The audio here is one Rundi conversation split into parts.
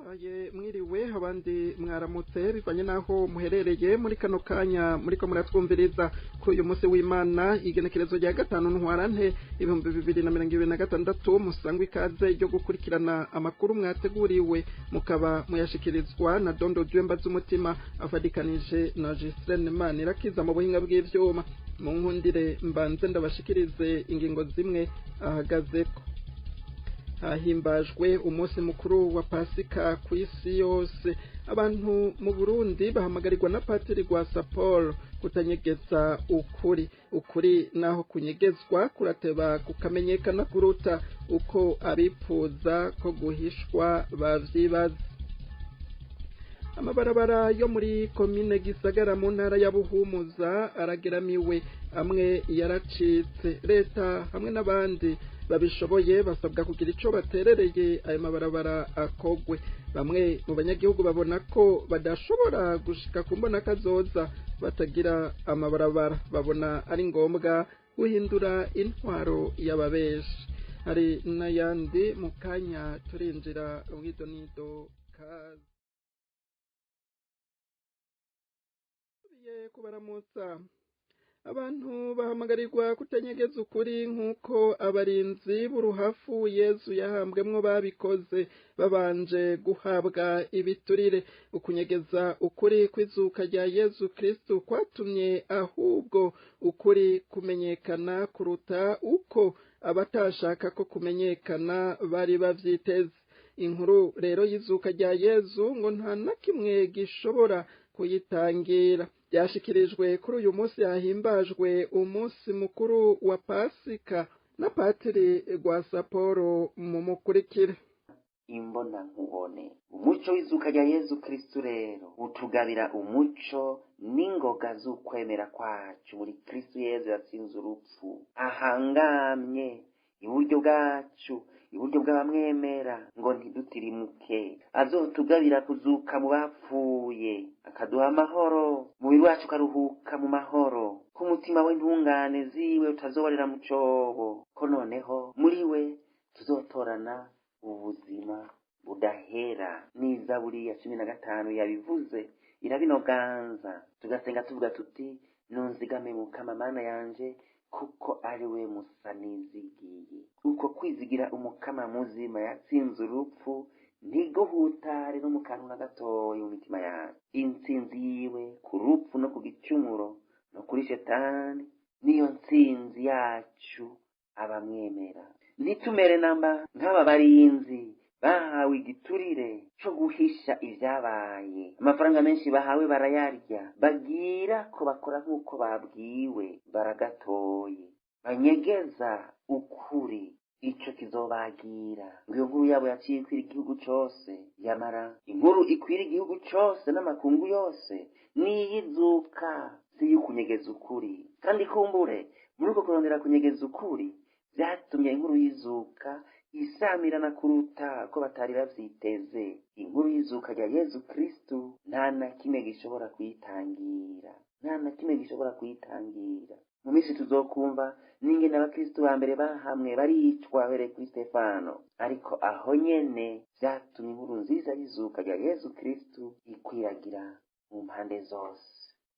Ndabahaye mwiriwe, abandi mwaramutse, bivanye naho muherereye muri kano kanya muriko muratwumviriza kuri uyu munsi w'Imana, igenekerezo rya 5 Ntwarante 2026. Musangwa ikaze ryo gukurikirana amakuru mwateguriwe, mukaba muyashikirizwa na Dondo Dwemba z'umutima, afadikanije na Gislaine Manirakiza mu buhinga bw'ivyuma. Mu nkundire mbanze ndabashikirize ingingo zimwe ahagazeko. Hahimbajwe umunsi mukuru wa Pasika ku isi yose. Abantu mu Burundi bahamagarirwa na Patiri Rwasa Paul kutanyegeza ukuri. Ukuri naho kunyegezwa kurateba kukamenyekana kuruta uko abipfuza ko guhishwa bavyibaza. Amabarabara yo muri komine Gisagara mu ntara ya Buhumuza arageramiwe, amwe yaracitse. Leta hamwe n'abandi babishoboye basabwa kugira ico baterereye ayo mabarabara akogwe. Bamwe mu banyagihugu babona ko badashobora gushika ku mbona kazoza batagira amabarabara, babona ari ngombwa guhindura intwaro y'ababeshi. Hari n'ayandi mu kanya, turinjira mw'idonido. Kaze kubaramutsa. Abantu bahamagarirwa kutanyegeza ukuri nk'uko abarinzi b'uruhafu Yezu yahambwemwo babikoze babanje guhabwa ibiturire. Ukunyegeza ukuri kw'izuka rya Yezu Kristu kwatumye ahubwo ukuri kumenyekana kuruta uko abatashaka ko kumenyekana bari bavyiteze. Inkuru rero y'izuka rya Yezu ngo nta na kimwe gishobora kuyitangira. Byashikirijwe kuri uyu munsi hahimbajwe umunsi mukuru wa Pasika na Patiri Rwasa Paul. Mu mukurikire. Imbona nkubone umuco w'izuka rya Yezu Kristu rero utugabira umuco n'ingoga z'ukwemera kwacu muri Kristu Yezu yatsinze urupfu, ahangamye iburyo bwacu, iburyo bw'abamwemera, ngo ntidutirimuke. Azotugabira kuzuka mu bapfuye, akaduha amahoro, umubiri wacu ukaruhuka mu mahoro, ko umutima w'intungane ziwe utazoborera mu cobo, ko noneho muri we tuzotorana ubuzima budahera. N'izaburi ya 15 yabivuze irabinoganza. Tugasenga tuvuga tuti: "Nunzigame Mukama Mana yanje, kuko ari we musa nizigiye." Uko kwizigira Umukama muzima yatsinze urupfu ntiguhutare no mu kantu na gatoyi mu mitima yacu. Intsinzi yiwe ku rupfu no ku gicumuro no kuri Shetani niyo ntsinzi yacu abamwemera. Ntitumere namba nk'aba barinzi bahawe igiturire co guhisha ivyabaye. Amafaranga menshi bahawe barayarya, bagira ko bakora nk'uko babwiwe, baragatoye, banyegeza ukuri. Ico kizobagira ngo iyo nkuru yabo yaciye ikwira igihugu cose. Yamara inkuru ikwira igihugu cose n'amakungu yose niyizuka, si iy'ukunyegeza ukuri. Kandi kumbure muri uko kurondera kunyegeza ukuri vyatumye inkuru y'izuka isamirana kuruta ko batari bavyiteze. Inkuru y'izuka rya Yezu Kristu nta na kimwe gishobora kuyitangira, nta na kimwe gishobora kuyitangira. Mu minsi tuzokumva n'ingene abakristu ba mbere bahamwe baricwa bereye kuri Stefano, ariko aho nyene vyatumye inkuru nziza y'izuka rya Yezu Kristu ikwiragira mu mpande zose.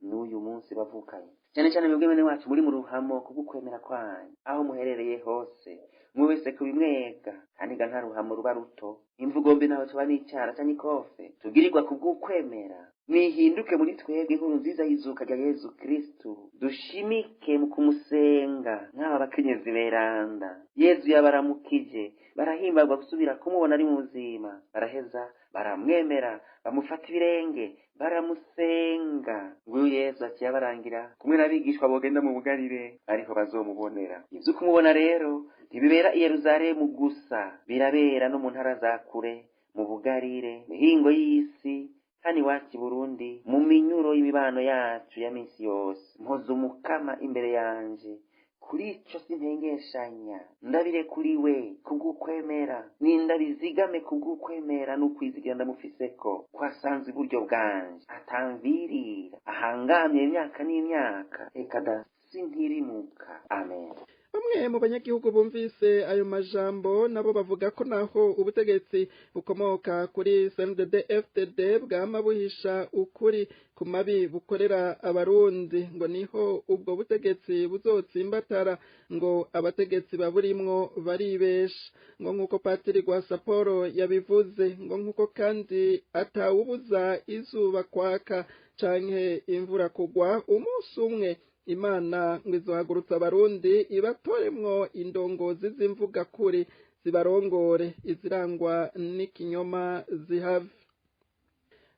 N'uyu munsi bavukanye, cyane cyane mwebwe bene wacu muri mu ruhamo kubw'ukwemera kwanyu, aho muherereye hose, umwe wese kubimwega, kandi ga nta ruhamo ruba ruto, imvugo mbi naho tuba n'icara canke ikofe tugirirwa kubw'ukwemera. Nihinduke muri twebwe inkuru nziza y'izuka rya Yezu Kristu, dushimike mu kumusenga nk'aba bakenyezi beranda. Yezu yabaramukije, barahimbagwa gusubira kumubona ari muzima, baraheza baramwemera, bamufata ibirenge, baramusenga. Nguyu Yezu aciye abarangira kumwe n'abigishwa bogenda mu Bugarire, ariko bazomubonera. Ivyo kumubona rero ntibibera i Yeruzalemu gusa, birabera no mu ntara za kure, mu Bugarire, mihingo y'isi, hano iwacu i Burundi, mu minyuro y'imibano yacu ya minsi yose. Mpoza Umukama imbere yanje, kuri ico simpengeshanya. Ndabire kuri we kubw'ukwemera, nindabizigame kubw'ukwemera n'ukwizigira ndamufiseko, ko asanzwe iburyo bwanje, atamvirira, ahangamye imyaka n'imyaka. Eka da, sintirimuka. Amen. Bamwe mu banyagihugu bumvise ayo majambo nabo bavuga ko naho ubutegetsi bukomoka kuri CNDD FDD bwama buhisha ukuri ku mabi bukorera abarundi, ngo niho ubwo butegetsi buzotsimbatara, ngo abategetsi baburimwo baribesha, ngo nk'uko Patiri Rwasaporo yabivuze, ngo nk'uko kandi atawubuza izuba kwaka canke imvura kugwa, umunsi umwe Imana ngo izohagurutsa abarundi ibatoremwo indongozi z'imvugakuri zibarongore, izirangwa n'ikinyoma zihave.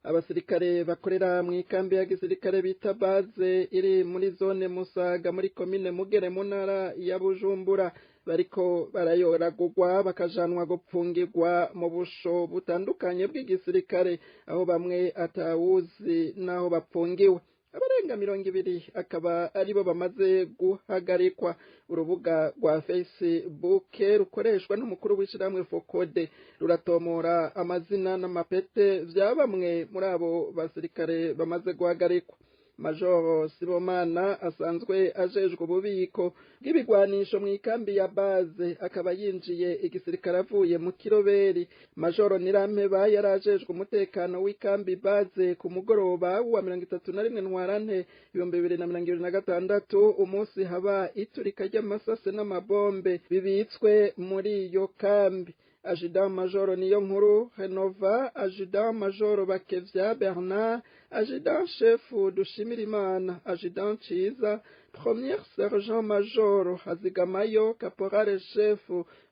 Abasirikare bakorera mu ikambi ya gisirikare bita Baze iri muri zone Musaga muri komine Mugere mu ntara ya Bujumbura bariko barayoragurwa bakajanwa gupfungirwa mu busho butandukanye bw'igisirikare, aho bamwe atawuzi n'aho bapfungiwe. Abarenga 20 akaba aribo bamaze guhagarikwa. Urubuga rwa Facebook rukoreshwa n'umukuru w'ishirahamwe Fokode ruratomora amazina n'amapete vya bamwe muri abo basirikare bamaze guhagarikwa. Majoro Sibomana asanzwe ajejwe ububiko bw'ibigwanisho mu ikambi ya Baze, akaba yinjiye igisirikare avuye mu Kiroberi. Majoro Nirampeba yari ajejwe umutekano w'ikambi Baze ku mugoroba wa 31 Ntwarante 2026, umunsi haba iturika ry'amasase n'amabombe bibitswe muri iyo kambi. Adjudant Major Niyonkuru Renova, Adjudant Major Bakevya Bernard, Adjudant Chef Dushimirimana, Adjudant Ciza, Premier Sergent Major Hazigamayo, Caporal Chef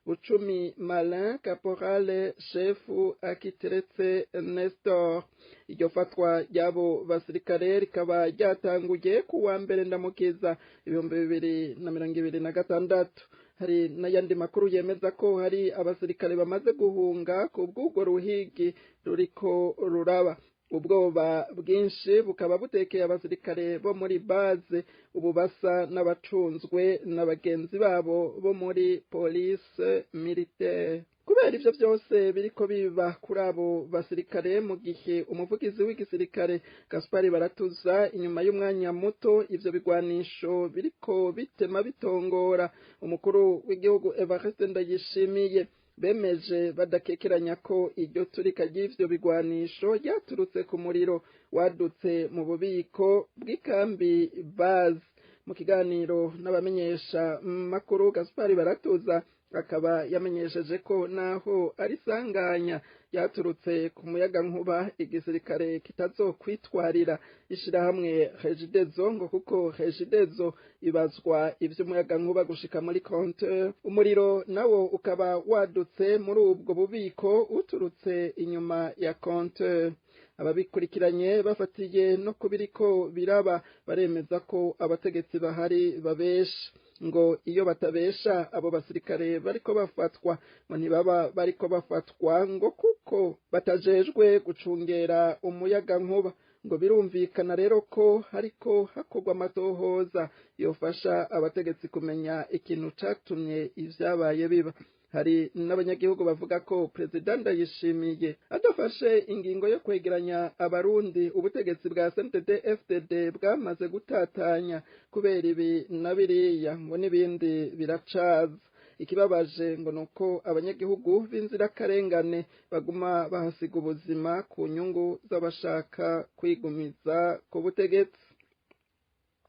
Bucumi Malin, Caporal Chef Akiteretse Nestor. Iryo fatwa ry'abo basirikare rikaba ryatanguye ku wa mbere Ndamukiza 2026. Hari n'ayandi makuru yemeza ko hari abasirikare bamaze guhunga ku bw'urwo ruhigi ruriko ruraba. Ubwoba bwinshi bukaba butekeye abasirikare bo muri Baze, ubu basa n'abacunzwe na bagenzi babo bo muri police militaire. Kubera ivyo vyose biriko biba kuri abo basirikare, mu gihe umuvugizi w'igisirikare Gaspari Baratuza inyuma y'umwanya muto ivyo bigwanisho biriko bitema bitongora umukuru w'igihugu Evariste Ndayishimiye, bemeje badakekeranya ko iryo turika ry'ivyo bigwanisho ryaturutse ku muriro wadutse mu bubiko bw'ikambi Baze. Mu kiganiro n'abamenyesha makuru, Gaspari Baratuza akaba yamenyesheje ko naho ari sanganya ryaturutse ku muyagankuba, igisirikare kitazokwitwarira ishirahamwe Regideso, ngo kuko Regideso ibazwa ivy'umuyagankuba gushika muri compteur. Umuriro nawo ukaba wadutse muri ubwo bubiko uturutse inyuma ya compteur. Ababikurikiranye bafatiye no kubiriko biraba baremeza ko abategetsi bahari babesha, ngo iyo batabesha abo basirikare bariko bafatwa ngo ntibaba bariko bafatwa, ngo kuko batajejwe gucungera umuyagankuba. Ngo birumvikana rero ko hariko hakorwa amatohoza yofasha abategetsi kumenya ikintu catumye ivyabaye biba. Hari n'abanyagihugu bavuga ko Perezida Ndayishimiye adafashe ingingo yo kwegeranya abarundi ubutegetsi bwa CNDD FDD bwamaze gutatanya kubera ibi na biriya, ngo n'ibindi biracaza. Ikibabaje ngo nuko abanyagihugu b'inzirakarengane baguma bahasiga ubuzima ku nyungu z'abashaka kwigumiza ku butegetsi.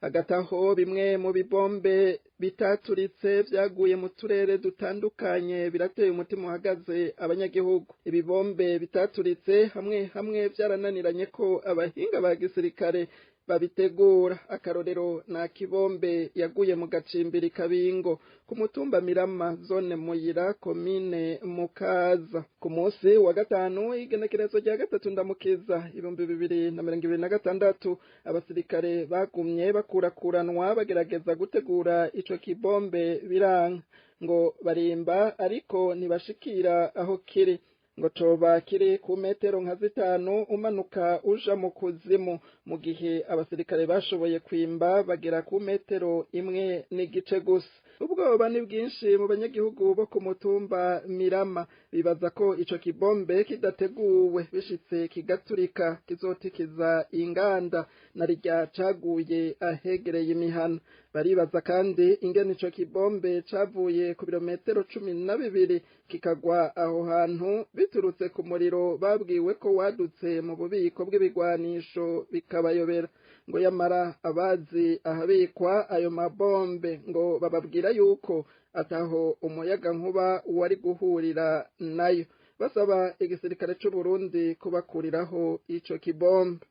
Hagati aho bimwe mu bibombe bitaturitse vyaguye mu turere dutandukanye birateye umutima uhagaze abanyagihugu. Ibibombe bitaturitse hamwe hamwe vyarananiranye ko abahinga ba gisirikare babitegura. Akarorero na kibombe yaguye mu gacimbiri Kabingo ku mutumba Mirama, zone Muyira, komine Mukaza, ku munsi wa gatanu igenekerezo rya 3 Ndamukiza 2026. Abasirikare bagumye bakurakuranwa bagerageza gutegura ico kibombe biranka, ngo barimba ariko ntibashikira aho kiri, ngo coba kiri ku metero nka 5 umanuka uja mu kuzimu, mu gihe abasirikare bashoboye kwimba bagera ku metero 1.5 gusa. Ubwoba ni bwinshi mu banyagihugu bo ku mutumba Mirama, bibaza ko ico kibombe kidateguwe bishitse kigaturika kizotikiza inganda na rirya caguye ahegereye imihana. Baribaza kandi ingene ico kibombe cavuye ku birometero 12 kikagwa aho hantu biturutse ku muriro babwiwe ko wadutse mu bubiko bw'ibigwanisho bikabayobera. Ngo yamara abazi ahabikwa ayo mabombe ngo bababwira yuko ataho umuyaga nkuba wari guhurira nayo. Basaba igisirikare c'u Burundi kubakuriraho ico kibombe.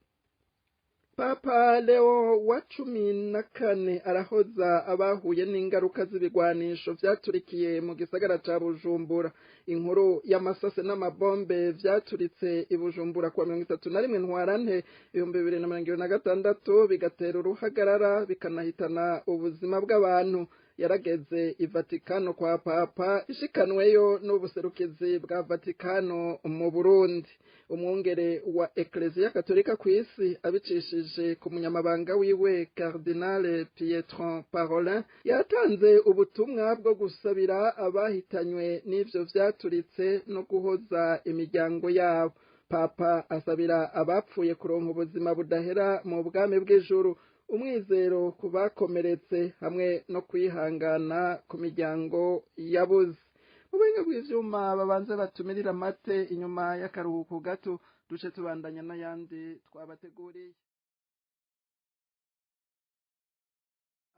Papa Leo wa 14 arahoza abahuye n'ingaruka z'ibigwanisho vyaturikiye mu gisagara ca Bujumbura. Inkuru y'amasase n'amabombe vyaturitse i Bujumbura kuwa 31 Ntwarante 2026 bigatera uruhagarara bikanahitana ubuzima bw'abantu. Yarageze i Vatikano kwa Papa ishikanweyo n'ubuserukizi bwa Vatikano mu Burundi. Umwungere wa Eklezia Katolika kw'isi abicishije ku munyamabanga wiwe Cardinal Pietro Parolin yatanze ubutumwa bwo gusabira abahitanywe n'ivyo vyaturitse no guhoza imiryango yabo. Papa asabira abapfuye kuronka ubuzima budahera mu bwami bw'ijuru, umwizero ku bakomeretse hamwe no kwihangana ku miryango yabuze. Mu buhinga bw'ivyuma babanze batumirira amate inyuma y'akaruhuko gato, duce tubandanya n'ayandi twabateguriye.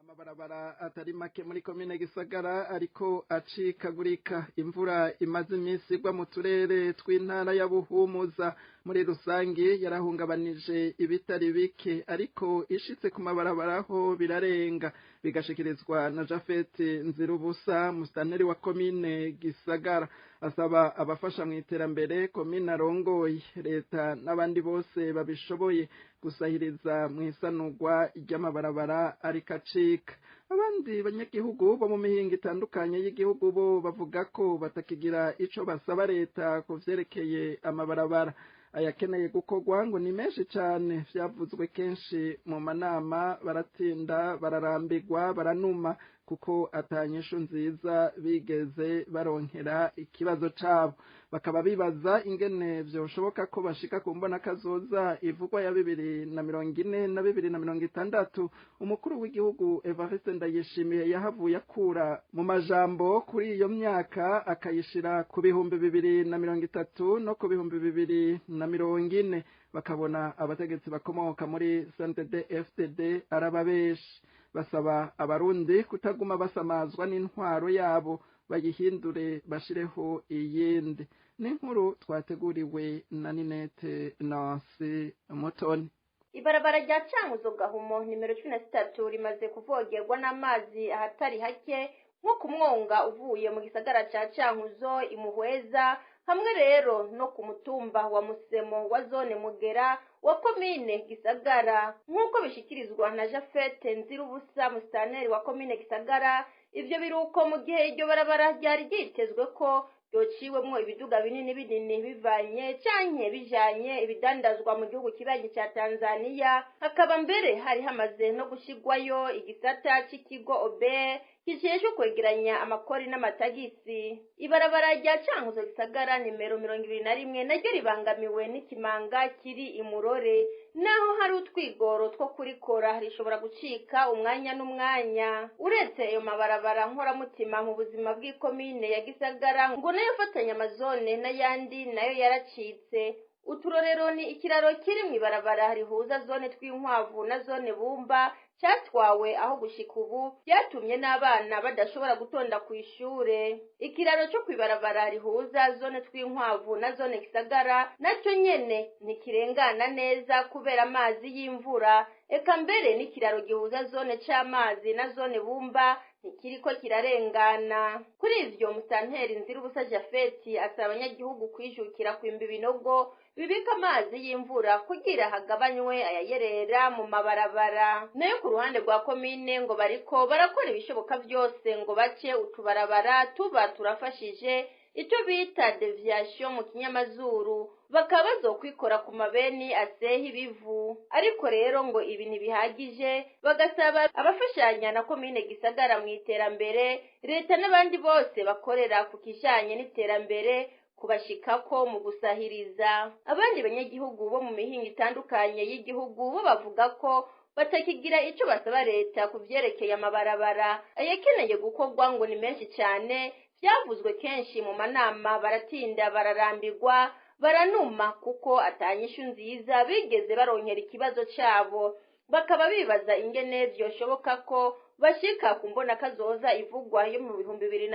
Amabarabara atari make muri komine Gisagara ariko acikagurika. Imvura imaze iminsi igwa mu turere tw'intara ya Buhumuza muri rusangi yarahungabanije ibitari bike, ariko ishitse ku mabarabara ho birarenga, bigashikirizwa na Jafet Nzirubusa, musitanteri wa komine Gisagara. Asaba abafasha mu iterambere komine arongoye, leta n'abandi bose babishoboye gusahiriza mu isanurwa ry'amabarabara ariko acika. Abandi banyagihugu bo mu mihingo itandukanye y'igihugu bo bavuga ko batakigira ico basaba leta ku vyerekeye amabarabara. Ayakeneye gukorwa ngo ni menshi cane, vyavuzwe kenshi mu manama, baratinda bararambirwa baranuma kuko atanyishu nziza bigeze baronkera ikibazo cabo. Bakaba bibaza ingene vyoshoboka ko bashika ku mbona kazoza ivugwa ya 2040 na 2060. Umukuru w'igihugu Evariste Ndayishimiye yahavuye akura mu majambo kuri iyo myaka akayishira ku 2030 no ku 2040. Bakabona abategetsi bakomoka muri CNDD-FDD arababeshi. Basaba abarundi kutaguma basamazwa n'intwaro yabo, bayihindure bashireho iyindi. N'inkuru twateguriwe na Ninete Nancy Mutoni. Ibarabara rya Cankuzo Gahumo nimero 13 rimaze kuvogerwa n'amazi ahatari hake, nko ku mwonga uvuye mu gisagara ca Cankuzo imuhweza, hamwe rero no ku mutumba wa Musemo wa zone Mugera wa komine Gisagara, nk'uko bishikirizwa na Jafete Nzirubusa, musitanteri wa komine Gisagara. Ivyo biruko mu gihe iryo barabara ryari ryitezwe ko ryociwemwo ibiduga binini binini bivanye canke bijanye ibidandazwa mu gihugu kibanyi ca Tanzania, hakaba mbere hari hamaze no gushigwayo igisata c'ikigo OBE kijejwe kwegeranya amakori n'amatagisi. Ibarabara rya Cankuzo Gisagara nimero 21 naryo ribangamiwe n'ikimanga kiri imurore, naho hari utwigoro two kurikora rishobora gucika umwanya n'umwanya. Uretse ayo mabarabara nkoramutima mu buzima bw'ikomine ya Gisagara, ngo nayo afatanya amazone n'ayandi nayo yaracitse. Uturorero ni ikiraro kiri mw'ibarabara rihuza zone Twinkwavu na zone Bumba cyatwawe aho gushika ubu byatumye n'abana badashobora gutonda ku ishure. Ikiraro cyo kwibarabara rihuza zone Twinkwavu na zone Gisagara nacyo nyene ntikirengana neza kubera amazi y'imvura. Eka mbere n'ikiraro gihuza zone c'amazi na zone Bumba ntikiriko kirarengana. Kuri ivyo musitanteri Nzirubusa Jafeti asaba abanyagihugu kwijukira kwimba ibinogo bibika amazi y'imvura kugira hagabanywe ayayerera mu mabarabara. Nayo ku ruhande rwa komine ngo bariko barakora ibishoboka vyose ngo bace utubarabara tuba turafashije Icyo bita deviation mu kinyamazuru, bakaba bazokwikora ku mabeni aseha ibivu. Ariko rero ngo ibi ntibihagije, bagasaba abafashanya na komine Gisagara mu iterambere, leta n'abandi bose bakorera ku kijanye n'iterambere kubashikako mu gusahiriza. Abandi banyagihugu bo mu mihingo itandukanye y'igihugu bo bavuga ko batakigira ico basaba leta ku vyerekeye amabarabara. Ayakeneye gukorwa ngo ni menshi cyane, byavuzwe kenshi mu manama, baratinda bararambirwa baranuma kuko atanyishu nziza bigeze baronkera ikibazo cabo. Bakaba bibaza ingene vyoshoboka ko bashika ku mbona kazoza ivugwa yo mu 2040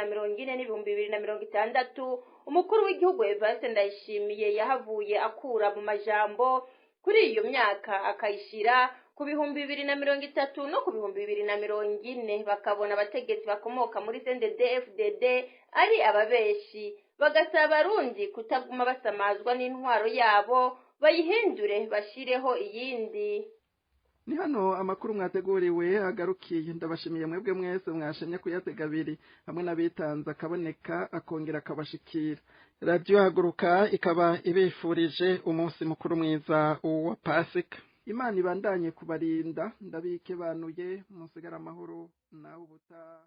n'2060. Umukuru w'igihugu Evariste Ndayishimiye yahavuye akura mu majambo kuri iyo myaka akayishira ku 2030 no ku 2040. Bakabona abategetsi bakomoka muri CNDD FDD ari ababeshi, bagasaba Abarundi kutaguma basamazwa n'intwaro yabo, bayihindure bashireho iyindi. Ni hano amakuru mwateguriwe agarukiye. Ndabashimiye mwebwe mwese mwashimye kuyatega abiri, hamwe n'abitanze akaboneka akongera akabashikira. Radiyo Haguruka ikaba ibifurije umunsi mukuru mwiza wa Pasika. Imana ibandanye kubarinda. Ndabike banuye, musigara amahoro nawe ubutaha.